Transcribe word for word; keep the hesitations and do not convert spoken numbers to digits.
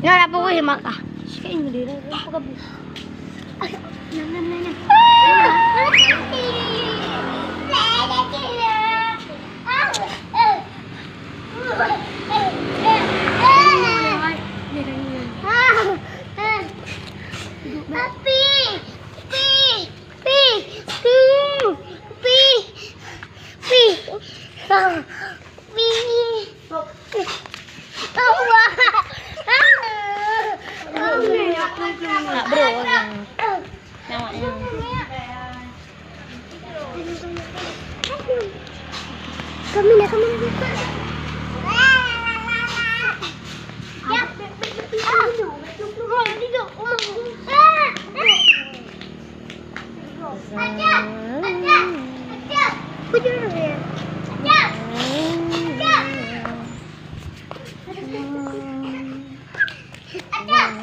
Nyoe dah pukul lima kah? Sikit ni dia dah pukul habis. Nyan, nyan, nyan, nyan. Papi, pi, pi, pi, pi, pi, pi. Nak bro. Namanya. Kami nak, kami nak. Ya.